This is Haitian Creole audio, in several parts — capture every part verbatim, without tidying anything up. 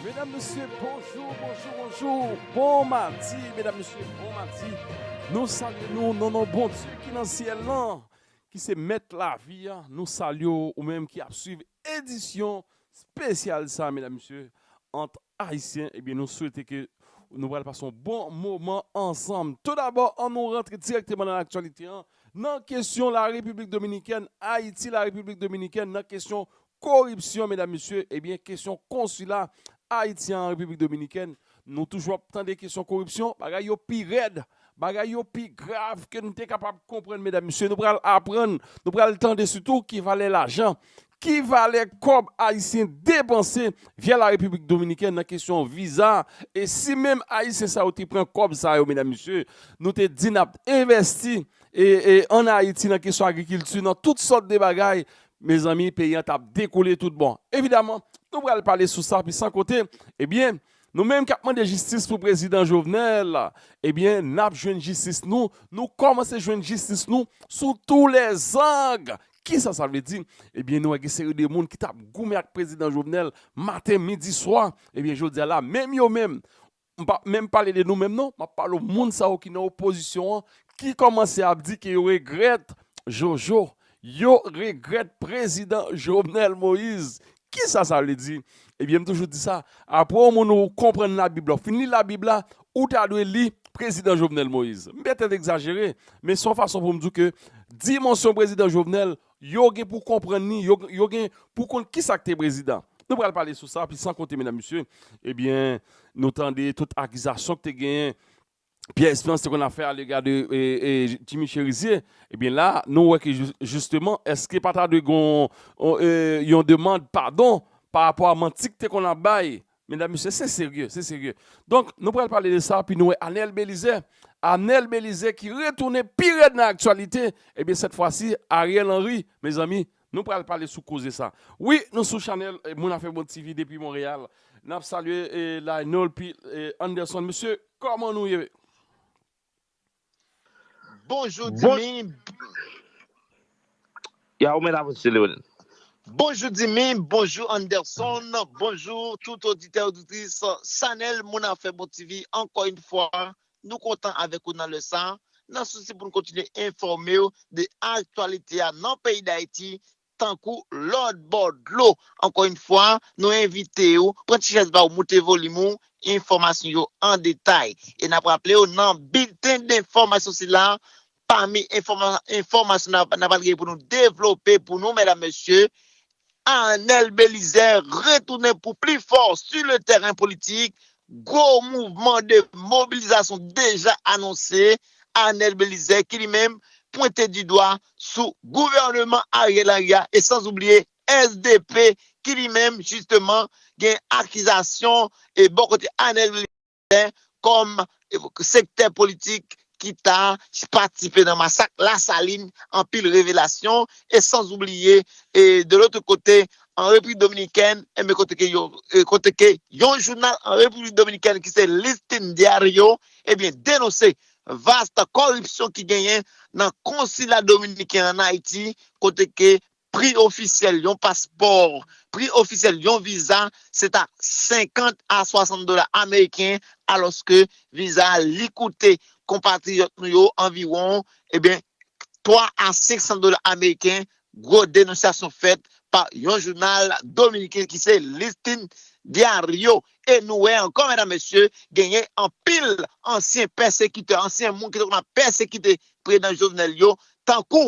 Medam, mesye, bonjou, bonjou, bonjou. Bon madi, medam, mesye, bon madi. Nou salye nou nan non Bondye ki nan syèl lan, ki se mèt lavi a. Nou salye w, ou menm ki ap swiv edisyon espesyal sa, medam, mesye, ant Ayisyen. Ebyen, nou swete ke nou pral pase yon bon moman ansanm. Toudabò, ann nou rantre dirèkteman nan aktyalite an. Nan kesyon la Repiblik Dominikèn, Ayiti, la Repiblik Dominikèn, nan kesyon koripsyon, medam, mesye, ebyen, kesyon konsila ayisyen an Repiblik Dominikèn, nou toujou ap tande kesyon koripsyon, bagay yo pi rèd, bagay yo pi grav ke nou te kapab konprann, medam, mesye. Nou pral aprann, nou pral tande sitou ki valè lajan, ki valè kòb ayisyen depanse via la Repiblik Dominikèn nan kesyon viza, e si menm ayisyen sa yo te pran kòb sa yo, medam, mesye, nou te di n ap envèsti e, e, ann Ayiti nan kesyon agrikilti, nan tout sòt de bagay, mezanmi, peyi an t ap dekole tout bon. Evidaman, nou pral pale sou sa, pi san konte, ebyen, nou menm k ap mande jistis pou prezidan Jovenel, ebyen, n ap jwenn jistis nou, nou kòmanse jwenn jistis nou sou tou lè zang. Kisa sa vle di? Ebyen, nou wè gen seri de moun ki t ap goumen ak prezidan Jovenel maten, midi, swa. Ebyen, jodi a la, menm yo menm, m p ap menm pale de nou menm non, m ap pale w moun sa yo ki nan opozisyon an, ki kòmanse ap di ke yo regrèt Jojo, yo regrèt prezidan Jovenel Moïse. Kisa sa vle di? Ebyen, m toujou di sa, apre yon moun ou konprann Labib la, ou fin li Labib la, ou ta dwe li prezidan Jovenel Moïse. M petèt egzajere, men se yon fason pou m di w ke dimansyon prezidan Jovenel, yo gen pou konprann li, yo, yo gen pou konn kisa k te prezidan. Nou pral pale sou sa, pi san konte, medam, mesye, ebyen, nou tande tout akizasyon ki te genyen, Pierre Espérance te konn ap fè alega de e, e, Jimmy Chérizier, ebyen la, nou wè ke jis- jisteman, èske pa ta dwe gon on, e, yon demann padon pa rapò a manti ki te konn ap bay? Medam, mesye, se serye, se serye. Donk, nou pral pale de sa, pi nou wè Anel Belizaire. Anel Belizaire ki retounen pi rèd nan aktyalite, ebyen, sèt fwa si, Ariel Henry, mezanmi, nou pral pale sou koze sa. Wi, nou sou chanèl, e, Moun Afè Bon T V depi Monreyal. N ap salye, e, Lionel, pi, e, Anderson. Mesye, kòman nou ye? Bonjou, Bon- Dimi. Ya, ou mèt avanse, Leonel. Bonjou, Dimi. Bonjou, Anderson. Bonjou, tout oditè, oditris chanèl Moun Afè Bon T V. Ankò yon fwa, nou kontan avèk ou nan lè sa. Nan sousi pou nou kontinye enfòme w de aktyalite a nan peyi Dayiti, tankou lòt bò dlo. Ankò yon fwa, nou envite w, pran ti chèz pa w, moute volim ou, enfòmasyon yo an detay. E n ap raple w, nan bilten denfòmasyon sila, pami enfòma- enfòmasyon n ap- n ap al gen pou nou devlope pou nou, medam, mesye, Arnel Belizaire retounen pou pli fò sur le terrain politik. Gwo mouvman de mobilizasyon deja anonse. Arnel Belizaire ki li menm pwente di dwa sou gouvèneman Ariel Henry a e san oubliye S D P ki li menm jisteman gen akizasyon e bò kote Arnel Belizaire kòm sektè politik ki ta patisipe nan masak Lasalin, anpil revelasyon, e san oubliye, e de lòt kote, an Repiblik Dominikèn, enben kote ke yo, e kote ke yon jounal an Repiblik Dominikèn ki se Listin Diario, ebyen denonse vast kòripsyon ki genyen nan konsila dominiken an Ayiti, kote ke pri ofisyèl yon paspò, pri ofisyèl yon viza, se ta senkant a swasant dola ameriken, alòske viza a li koute konpatriyòt nou yo anviwon, ebyen, twa a senk san dola ameriken, gwo denonsasyon fèt pa yon jounal dominiken ki se Listin Diario. E nou wè ankò, medam, mesye, genyen anpil ansyen pèsekitè, ansyen moun ki te konn ap pèsekite prezidan Jovenel yo, tankou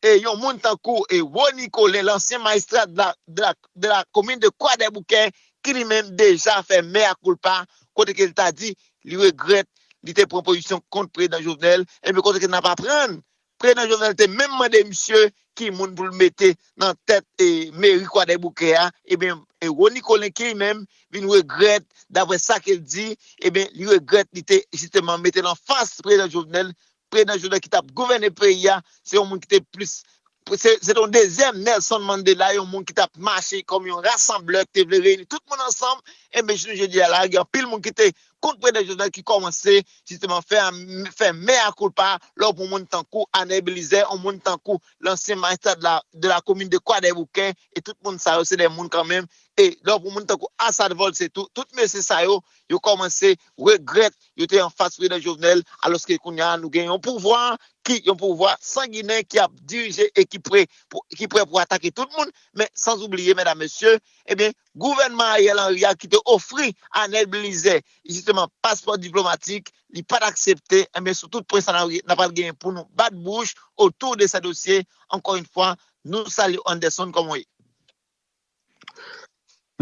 e yon moun tankou e Rony Colin, lansyen majistra de la, de la, de la komin de Kwadèboukè, ki li menm deja fè mea culpa, kote ke li ta di li regrèt li te pran pozisyon kont prezidan Jovenel, ebyen kote ke n ap aprann, prezidan Jovenel te menm mande misye ki moun pou l mete nan tèt e meri Kwadèboukè a, ebyen e Rony Colin ki li menm vin regrèt, daprè sa ke l di, ebyen li regrèt li te jisteman mete l anfas prezidan Jovenel, prezidan Jovenel ki t ap gouvène peyi a, se yon moun ki te plis, se, se te yon dezyèm Nelson Mandela, yon moun ki t ap mache kòm yon rasanblè, ki te vle reyini tout moun ansanm, Ebyen, jounen jodi a la, gen anpil moun ki te kont Prezidan Jovenel ki kòmanse, jisteman, fè, fè mea culpa lè w pran yon moun tankou Arnel Belizaire, yon moun tankou lansyen majistra de la, de la komin de Kwadèboukè, e tout moun sa yo, se de moun kanmenm. E lè w pran yon moun tankou Assad Volcé tou, tout mesye sa yo, yo kòmanse regrèt yo te anfas Prezidan Jovenel, alòske kounye a nou gen yon pouvwa ki, yon pouvwa sanginè ki ap dirije e ki pre pou, ki prè pou atake tout moun, men san oubliye, medam, mesye, ebyen, gouvènman Ariel Henry a ki te ofri Arnel Belizaire, jisteman, paspò diplomatik, li pa t aksepte, ebyen, sou tout pwen sa n ap, n ap al genyen pou nou bat bouch otou de sa dosye. Ankò yon fwa, nou salye w, Anderson, kòman w ye?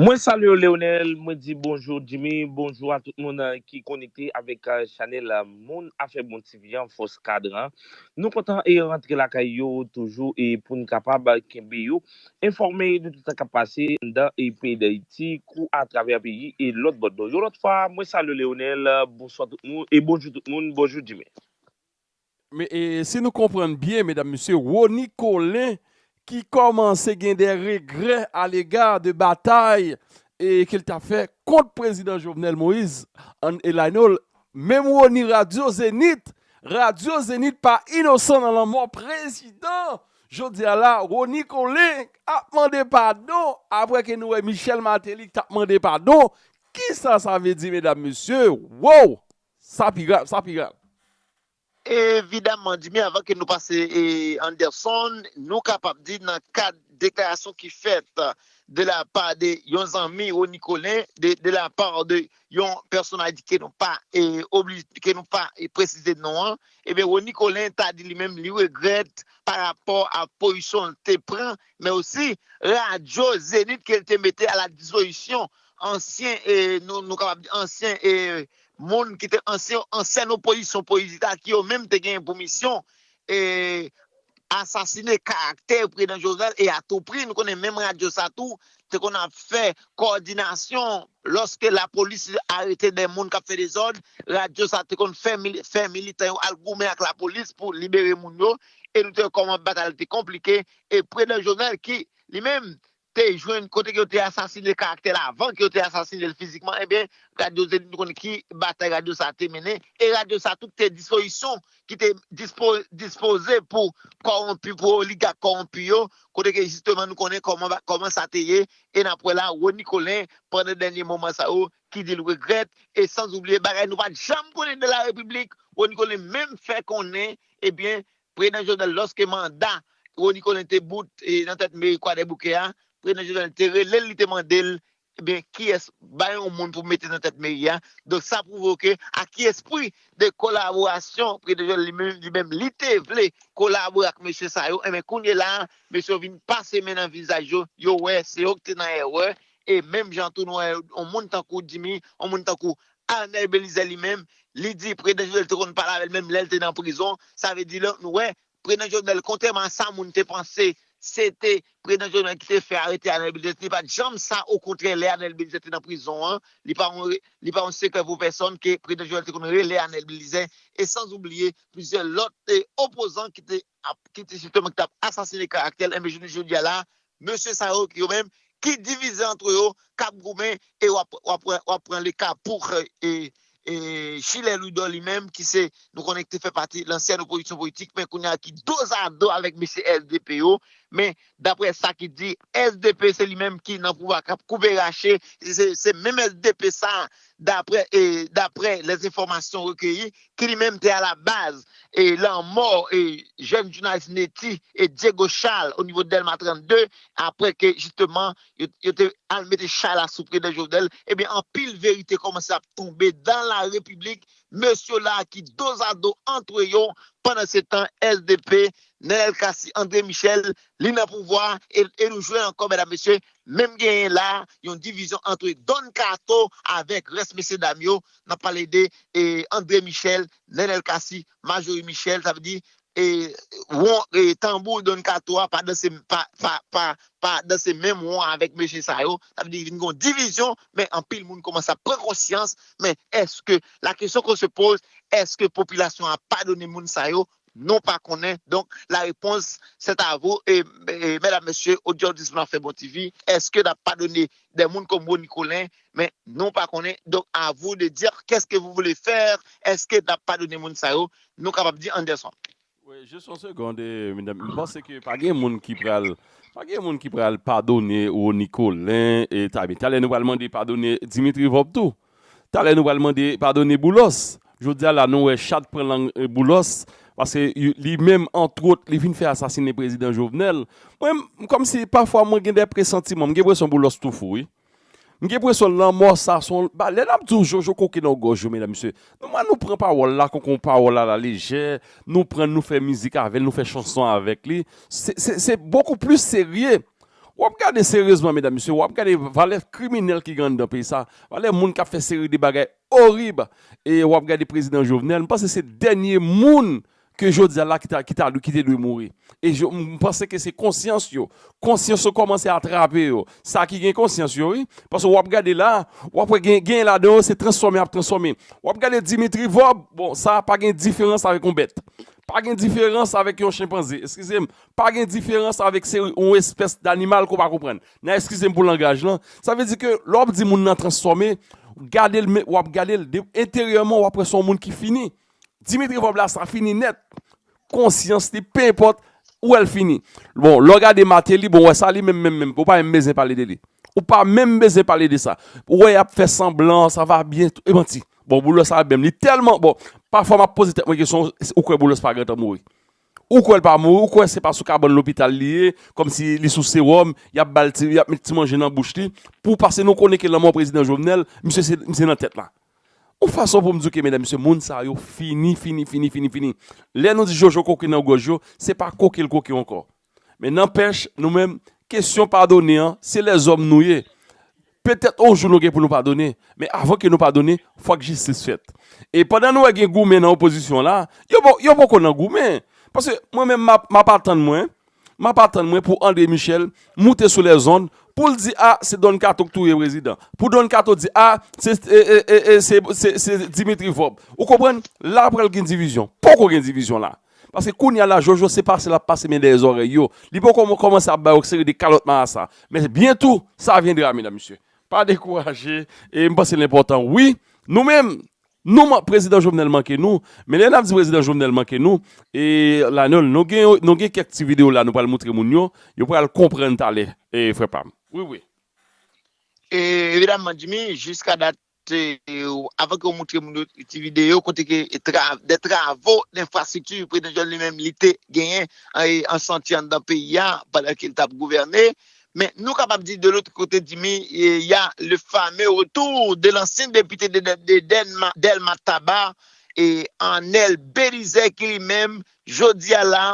Mwen salye w, Leonel, mwen di bonjou, Jimmy, bonjou a tout moun, eh, ki konekte avèk, eh, chanèl, eh, Moun Afè Moun T V an, Fòs Kadran. Nou kontan e rantre lakay yo toujou e pou n kapab, eh, kenbe yo enfòme de tout sa k ap pase anndan e peyi Dayiti kou atravè peyi e lòt bò dlo. Yon lòt fwa, mwen salye w, Leonel, eh, bonswa tout moun e bonjou tout moun, bonjou, Jimmy. Men, e, si nou konprann byen, medam, mesye, Rony Colin ki kòmanse gen de regrè alega de batay e, ke l t ap fè kont Prezidan Jovenel Moïse, an, e Laynol, menm Rony Radyo Zenith, Radyo Zenith pa inosan nan lanmò Prezidan. Jodi a la, Rony Colin ap mande padon apre ke nou wè Michel Martelly t ap mande padon. Kisa sa vle di, medam, mesye? Wow! Sa pi grav, sa pi grav. Evidaman, Jimmy, avan ke nou pase e, Anderson, nou kapab di nan kad deklarasyon ki fèt de la pa de yon zanmi Rony Colin, de, de la pa de yon pèsonalite ke nou pa e, obli, ke nou pa e, presize non an, ebyen Rony Colin ta di li menm li regrèt pa rapò a pozisyon l te pran, men osi radyo Zenith ke l te mete a la dispozisyon ansyen, e, nou, nou kapab di ansyen e, moun ki te ansyen, ansyen opozisyon politik la, ki yo menm te gen pou misyon e, asasine karaktè Prezidan Jovenel e a tou pri. Nou konnen menm radyo sa tou te konn ap fè kowòdinasyon lòske lapolis arete de moun k ap fè dezòd. Radyo sa te konn fè, mili, fè militan yo al goumen ak lapolis pou libere moun yo. E nou te wè kòman batay la te konplike. E Prezidan Jovenel ki li menm te jwenn kote ke yo te asasine karaktè l avan ke yo te asasine l fizikman, ebyen, radyo Zenith nou konnen ki batay radyo sa a te mennen, e radyo sa a tou te dispozisyon ki te dispo, dispoze pou kòwonpi, pou oligak kòwonpi yo, kote ke jisteman nou konnen kòman, kòman sa te ye, e n ap wè la, Rony Colin, pandan dènye moman sa yo, ki di l regrèt, e san oubliye bagay nou pa t janm konnen de la repiblik, Rony Colin menm fè konnen, ebyen, Prezidan Jovenel, lòske manda Rony Colin te bout e, nan tèt meri Kwadèboukè a, Prezidan Jovenel te rele l, li te mande l, ebyen, kiyès, bay yon moun pou mete nan tèt meri a. Donk, sa pwouve w ke a ki espri de kolaborasyon Prezidan Jovenel li menm, li menm, li te vle kolabore ak mesye sa yo. Ebyen, kounye la a, mesye yo vin pase men nan vizaj yo, yo wè se yo ki te nan erè. E menm jan tou, nou wè yon moun tankou Jimmy, yon moun tankou Arnel Belizaire li menm, li di Prezidan Jovenel te konn pale avè l menm lè l te nan prizon. Sa vle di, la, nou wè, Prezidan Jovenel, kontrèman a sa moun te panse, se te Prezidan Jovenel ki te fè arete Arnel Belizaire. Li pa t janm sa, okontrè, lè Arnel Belizaire te nan prizon an, li pa yon, li pa yon sekrè pou pèsonn ke Prezidan Jovenel te konn rele Arnel Belizaire. E san oubliye plizyè lòt e, opozan ki te, ki te jisteman ki t ap asasine karaktè l. Enben, jounen jodi a la, mesye sa yo, yo menm, ki divize antre yo, k ap goumen, e w ap, w ap, w ap pran le ka pou e, e, Chilè Louidor li menm, ki se, nou konnen ki te fè pati lansyen opozisyon politik, men kounye a ki dozado avèk mesye S D P yo, men daprè sa ki di, S D P se li menm ki nan pouvwa k ap koupe rache, se, se menm S D P sa, daprè, e, daprè les enfòmasyon rekeyi, ki li menm te a la baz e lanmò e jèn jounalis Netty e Diego Charles o nivo Dèlma trannde, apre ke jisteman yo, yo te al mete chay la sou Prezidan Jovenel, ebyen anpil verite kòmanse ap tonbe dan la repiblik. Mesye la ki dozado antre yo, pandan se tan S D P, Nenel Cassy, André Michel, li nan pouvwa, e, e nou jwenn ankò, medam, mesye, menm genyen la yon divizyon antre Don Kato avèk rès mesye dam yo. N ap pale de e, André Michel, Nenel Cassy, Marjorie Michel, sa vle di e, won, e, tanbou Don Kato a pa danse, pa, pa, pa, pa danse menm won avèk mesye sa yo. Sa vle di vin gen yon divizyon, men anpil moun kòmanse ap pran konsyans. Men èske, la question qu'on se pose, èske popilasyon an padone moun sa yo? Nou pa konnen. Donc, la réponse, c'est à vous. Et, et mesdames, messieurs, auditeur, auditrice, nou ap fè bon T V, èske n ap padone de moun kòm Rony Colin? Men nou pa konnen. Donc, à vous de dire qu'est-ce que vous voulez faire. Èske n ap padone moun sa yo? Nou kapab di Anderson. Wi, jis yon segond, eh, medam. M panse ke pa gen moun ki pral, pa gen moun ki pral padone Rony Colin, e ta, talè nou pral mande padone Dimitri Vorbe tou. Talè nou pral mande padone Boulos. Jodi a la, nou wè chat pran lang, eh, Boulos, paske li menm, antwot, li vin fè asasinen prezidan Jovenel. Mwen, kòmsi pafwa mwen gen de presantiman, m gen enpresyon Boulos tou fou, wi. M gen enpresyon lanmò sa se yon, ba, lè n ap di w Jojo koke nan gòj yo, medam, mesye, nou, nou pran pawòl la kon, kon pawòl a la lejè, nou pran, nou fè mizik avè l, nou fè chanson avèk li. Se, se, se bokou plis serye. W ap gade seryezman, medam, mesye, w ap gade valè kriminèl ki gen anndan peyi sa, valè moun k ap fè seri de bagay orib, e w ap gade prezidan Jovenel, m panse se dènye moun ke jodi a la ki ta, ki ta, ki te dwe mouri. E m panse ke se konsyans yo. Konsyans yo kòmanse atrape yo. Sa ki gen konsyans yo, wi. Paske w ap gade la, w ap wè gen, gen ladan yo, se transfòme y ap transfòme. W ap gade Dimitri Vorbe, bon, sa pa gen diferans avèk yon bèt. Pa gen diferans avèk yon chenpanze, eskize m. Pa gen diferans avèk se yon espès danimal ke w pa konprann. Nan eskize m pou langaj lan. Sa vle di ke lè w ap di moun nan transfòme, gade l, w ap gade l, enteryèman, w ap wè se yon moun ki fini. Dimitri Vorbe la, sa fini nèt. Konsyans li, pe enpòt, ou wè l fini. Bon, lè w gade Martelly, bon, w wè sa li menm, menm, menm, ou pa menm bezwen pale de li. Ou pa menm bezwen pale de sa. Ou wè y ap fè sanblan, sa va byen, e manti. Bon, Boulos sa menm, li tèlman, bon, pafwa m ap poze tèt mwen kesyon, ou kwè Boulos pa gentan mouri? Ou kwè l pa mouri? Ou kwè se pa sou kabann lopital li ye, kòmsi li sou sewòm, y ap ba l ti, y ap met ti manje nan bouch li, pou, paske nou konnen ke lanmò prezidan Jovenel, misye se, misye nan tèt la. Yon fason pou m di w ke, medam, mesye, moun sa yo fini, fini, fini, fini, fini. Lè nou di Jojo koke nan gòj yo, se pa koke l koke ankò. Men nanpèch, nou menm, kesyon padone an, se lèzòm nou ye. Petèt yon jou nou gen pou nou padone, men avan ke nou padone, fòk jistis fèt. E pandan nou wè gen goumen nan opozisyon la, yo, yo poko nan goumen. Paske mwen menm, m ap, m ap atann mwen, m ap atann mwen pou André Michel moute sou lèzonn pou l di, a, se Don Kato k touye prezidan. Pou Don Kato di, a, se, e, e, e, e, se, se, se Dimitri Vorbe. Ou konprann? La pral gen divizyon. Poko gen divizyon la. Paske kounye a la, Jojo se pase l ap pase men dèyè zòrèy yo. Li poko kòmanse ap ba yo seri de kalòt marasa. Men byento, sa vyendra, medam, mesye. Pa dekouraje. E m panse l enpòtan. Wi, nou menm, nou, prezidan Jovenel manke nou. Men lè n ap di prezidan Jovenel manke nou, e Lanol, nou gen, nou gen kèk ti videyo la, nou pral moutre moun yo. Yo pral konprann talè, e frè pa m. Wi, wi. E, evidaman, Jimmy, jiska dat, avan ke w moutre moun yo ti videyo kote ke de travo denfrastrikti prezidan Jovenel li menm li te genyen an santi anndan peyi a pandan ke l t ap gouvène. Men nou kapab di de lòt kote, Jimmy, y a le fameux retour de l'ancien député de, de, de Delma, Delma Taba, e Anel Belizaire ki li menm, jodi a la,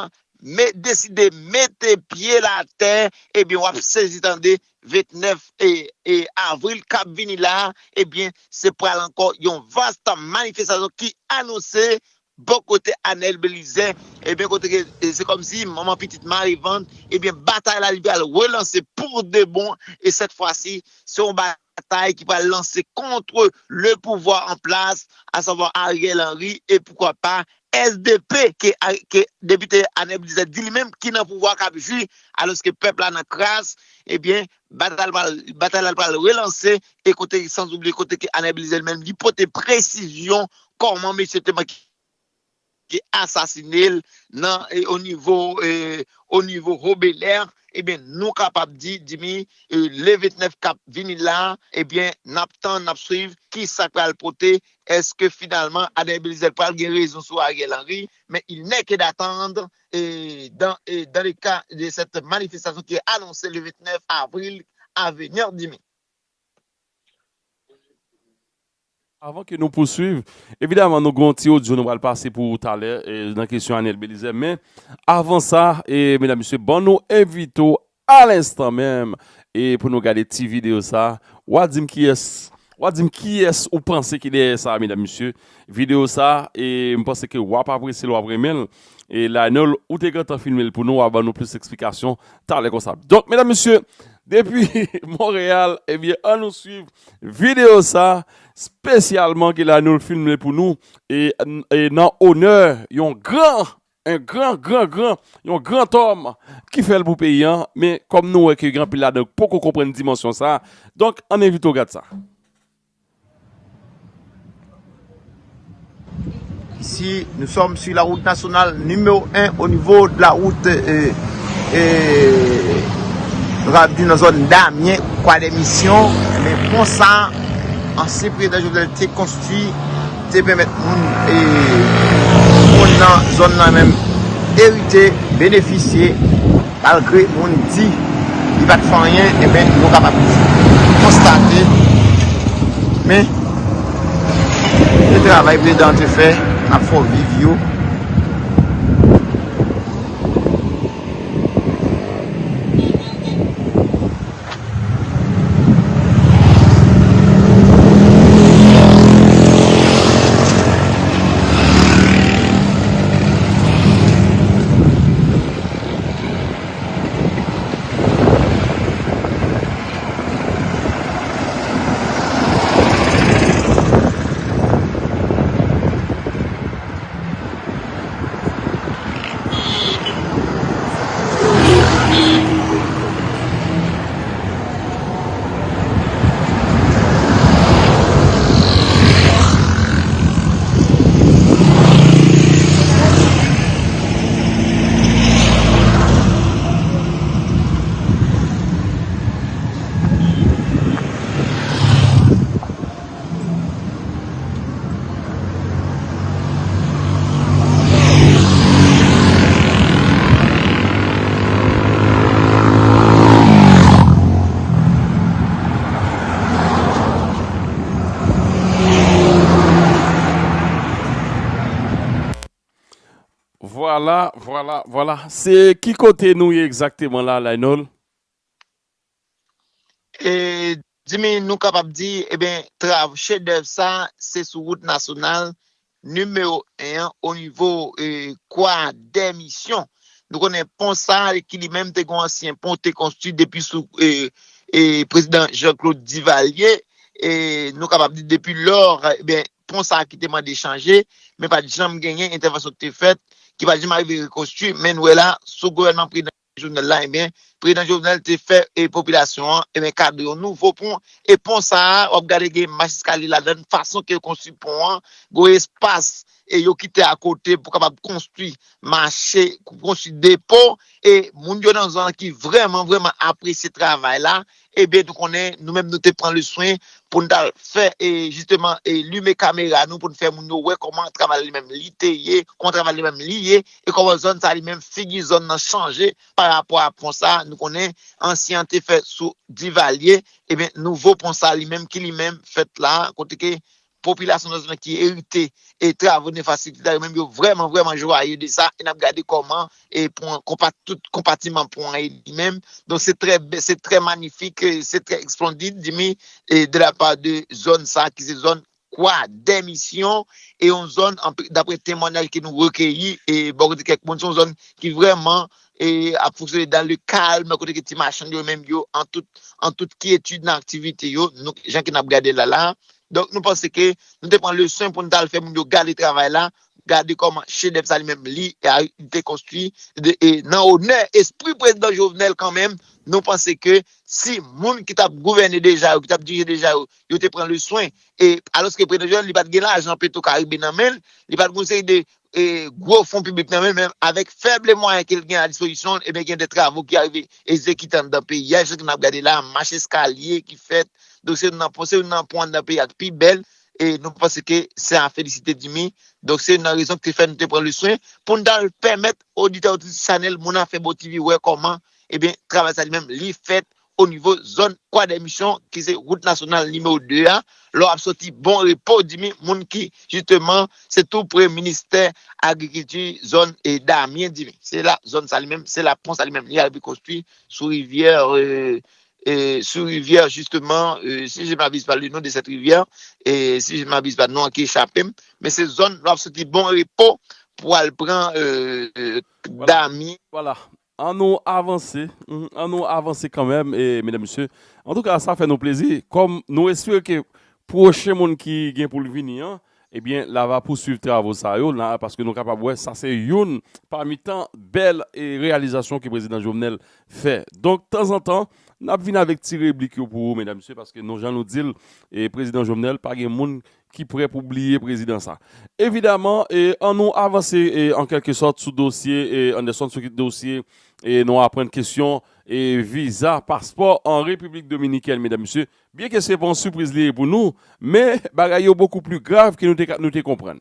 me, deside mete pye l atè, ebyen, w ap sezi tande ventnèf e, e avril k ap vini la, ebyen, se pral ankò yon vast manifestasyon ki anonse bò kote Anel Belizaire, ebyen, kote ke, e, se kòmsi manman pitit mare vann, ebyen, batay la li pral relanse pour de bon, e cette fois-ci, se yon batay ki pral lanse contre le pouvoir en place, à savoir Ariel Henry, et pourquoi pas S D P, ke, ke depite Anel Belizaire di li menm ki nan pouvwa k ap jwi, alòske pèp la nan kras, ebyen, batay la pral, batay la pral relanse, e kote, san oubliye kote ke Anel Belizaire menm li pote presizyon kòman mesye te manke asasine l nan, e, o nivo, e, o nivo Hobelè, ebyen, nou kapab di, Jimmy, e, le ventnèf k ap vini la, ebyen, n ap tann, n ap swiv kisa k pral pote. Èske finalman Anel Belizaire pral gen rezon sou Ariel Henry? Men il n'est que d'attendre, e, dans, e, dans le cas de cette manifestation qui est annoncée le ventnèf avril à venir, Jimmy. Avan ke nou pouswiv, evidaman, nou gen yon ti odyo nou pral pase pou ou talè, e, nan kesyon Anel Belizaire. Men, avan sa, e, medam, mesye, ban nou envite w a lenstan menm, e, pou nou gade ti videyo sa. W a di m kiyès, w a di m kiyès ou panse ki dèyè sa, medam, mesye. Videyo sa, e, m panse ke w ap apresye l, w ap renmen l. E Lanol, ou te gentan filme l pou nou, w a ban nou plis eksplikasyon talè konsa. Donk, medam, mesye, depi Monreyal, ebyen, ann nou swiv videyo sa, espesyalman ke Lanol filme l pou nou, e, e nan onè yon gran un grand, grand, grand, yon gran tòm ki fè l pou peyi an, men kòm nou wè ke gen anpil ladan yo poko konprann dimansyon sa, donk, ann envite w gad sa. Ici, nous sommes sur la route nationale numéro un au niveau de la route, euh, euh, nou ka di nan zòn Damyen, Kwa Dèmisyon. Men pon sa, ansyen prezidan Jovenel te konstwi, te pèmèt moun, e, moun nan zòn nan menm erite, benefisye. Malgre moun di li pa t fè anyen, ebyen, nou kapab konstate. Men, se travay prezidan an te fè, n ap fè w viv yo. Vwala, vwala, vwala. Se ki kote nou ye egzakteman la, Laynol? E, Jimmy, nou kapab di, ebyen, trav, chedèv sa, se sou wout nasyonal nimewo en an, o nivo, e, Kwa Dèmisyon. Nou konnen pon sa, ki li menm te gen yon ansyen pon, te konstwi depi sou, e, e, prezidan Jean Claude Duvalier. E, nou kapab di depi lò, ebyen, pon sa ki te mande chanje, men pa t janm genyen entèvansyon ki te fèt, ki pa t janm arive rekonstwi, men nou wè la, sou gouvènman prezidan Jovenel la, ebyen, prezidan Jovenel te fè, e, popilasyon an, ebyen, kado yon nouvo pon. E pon sa a, w ap gade gen mach eskalye ladan l, fason ke yo konstwi pon an, gen espas, e yo kite akote pou kapab konstwi mache, konstwi depo, e moun yo nan zòn nan ki vrèman, vrèman apresye travay la, ebyen, nou konnen, nou menm, nou te pran le swen pou n t al fè, e, jisteman, e, limen kamera nou, pou n fè moun yo wè kòman travay li menm li te ye, kòman travay li menm li ye, e kòman zòn sa li menm figi zòn nan chanje pa rapò a pon sa, nou konnen ansyen an te fè sou Divalye, ebyen, nouvo pon sa li menm ki li menm fèt la, kote ke popilasyon nan zòn nan ki erite e travo nenfrastrikti sa yo menm yo vrèman, vrèman jwaye de sa, e n ap gade kòman e pon an, konpa-, tout konpatiman pon an ye li menm. Donk, se trè bè, se trè manifik, e se trè esplondid, Jimmy, e de la pa de zòn sa ki se zòn Kwa Dèmisyon, e yon zòn, anpi-, daprè temwanyaj ke nou rekeyi, e bò kote kèk moun, se yon zòn ki vrèman, e ap fonksyone dans le calme, kote ke ti machann yo menm yo, an tout, an tout kyetid nan aktivite yo, nou, jan ke n ap gade la la. Donk, nou panse ke nou te pran le swen pou n t al fè moun yo gade travay la, gade kòman chedèv sa li menm li, e a, li te konstwi de, e nan onè espri prezidan Jovenel kanmenm, nou panse ke si moun ki t ap gouvène deja yo, ki t ap dirije deja yo, yo te pran le swen, e alòske prezidan Jovenel, li pa t gen lajan Petro Caribe nan men l, li pa t gen yon seri de, e, gwo fon piblik nan men l, men avèk fèb mwayen ke l gen a dispozisyon l, ebyen, gen de travo ki arive egzekite anndan peyi a, jan ke n ap gade la, mach eskalye ki fèt, donk se youn nan pon, se youn nan pon anndan peyi a ki pi bèl, e nou panse ke se a felisite, Jimmy. Donk, se youn nan rezon ki te fè nou te pran le swen pou n t al pèmèt oditè, oditris chanèl Moun Afè Bon T V wè kòman, ebyen, travay sa li menm, li fèt o nivo zòn Kwa Dèmisyon, ki se wout nasyonal nimewo de a, lè w ap soti Bon Repo, Jimmy, moun ki, jisteman, se tou pre ministè agrikilti, zòn, e, Damyen, Jimmy. Se la, zòn sa li menm, se la pon sa li menm, li al konstwi sou rivyè, e, e, sou rivyè, jisteman, e, si je m'abuse pas le nom de cette rivière, e, si je m'abuse pas, non an ki echape m, men se zòn lè w ap soti Bon Repo pou al pran, e, e, Damyen. Vwala. An nou avanse, mhm, an nou avanse kanmenm, e, medam, mesye. Antouka, sa fè nou plezi. Kòm nou espere ke pwochen moun ki gen pou l vini an, Ebyen, l a va pouswiv travo sa yo, paske nou kapab wè sa se youn pami tan bèl e reyalizasyon ke prezidan Jovenel fè. Donk, tanzantan, n ap vin avèk ti replik yo pou ou, medam, mesye, paske nou, jan nou di l, e prezidan Jovenel, pa gen moun ki prè pou bliye prezidan sa. Evidaman, e, an nou avanse, e, an kèlke sòt sou dosye, e, Anderson, sou dosye, e, nou aprann kesyon, e, viza, paspò an Repiblik Dominikèn, medam, mesye. Byenke se pa yon sipriz li ye pou nou, men bagay yo bokou pli grav ke nou te, nou te konprann.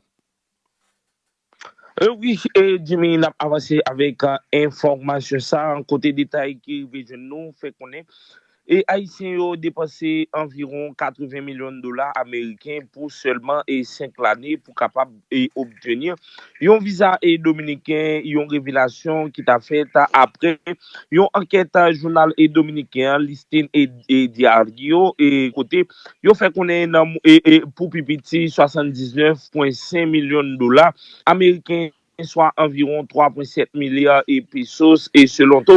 E wi, e Jimmy, n ap avanse avèk, e, enfòmasyon sa, kote detay ki rive jwenn nou fè konnen e Ayisyen yo depanse anviwon katreven milyon dola ameriken pou sèlman e senk lane pou kapab e obtenir yon viza e dominiken, yon revelasyon ki ta fèt apre yon ankèt jounal e dominiken an, Listin e, e Diario, e kote yo fè konnen nan, e, e, pou pi piti swasanndiznèf pwen senk milyon dola ameriken, swa anviwon twa pwen sèt milya e pesos, e selon to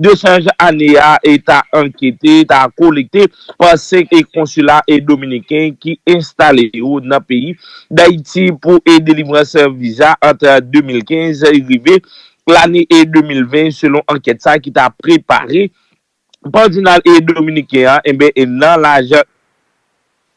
de chanj ane a, e ta ankete, ta kolekte pa senk e konsila e dominiken ki enstale yo nan peyi Dayiti pou e delivrans viza ant de mil kenz rive lane e de mil ven, selon ankèt sa ki ta prepare pa jounal e dominiken an, enben, e nan laj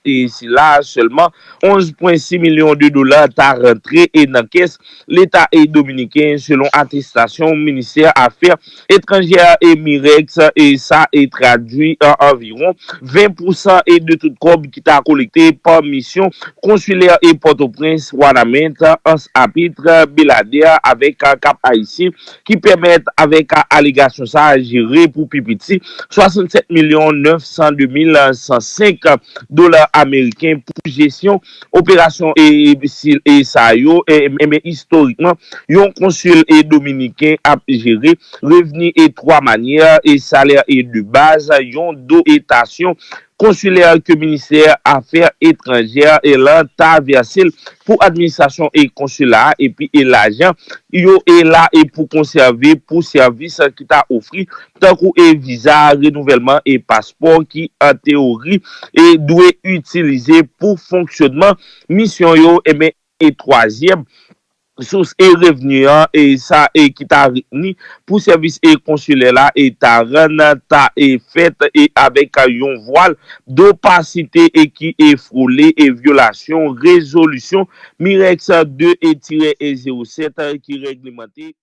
e sila sèlman, onz pwen sis milyon de dola ta rantre e nan kès leta e dominiken, selon atestasyon ministè afè etranjè e Mirex, e sa e tradui an anviwon ven pousan e de tout kòb ki ta kolekte pa misyon konsilè e Pòtoprens, Wanament, Anse à Pitre, Beladè avèk Cap Haïtien, ki pèmèt avèk alegasyon sa a jere pou pi piti swasannsèt milyon nèf san de mil san senk dola ameriken pou jesyon operasyon e, e, e sa yo, e, e, men istorikman, yon konsil e dominiken ap jere revni e twa manyè, e salè e de baz, yon dotasyon konsilè ke ministè afè etranjè e lan ta vèse l pou administrasyon e konsila a, epi e lajan yo e la e pou konsève pou sèvis ki ta ofri, tankou e viza, renouvèlman e paspò ki an teyori e dwe itilize pou fonksyonman misyon yo, enben, e twazyèm sous e revni an, e sa e ki ta retni pou sèvis e konsilè la e ta rann ta e fèt e avèk yon vwal dopasite e ki e fwole e vyolasyon rezolisyon Mirex de e tirè e zewo sèt ki règlemante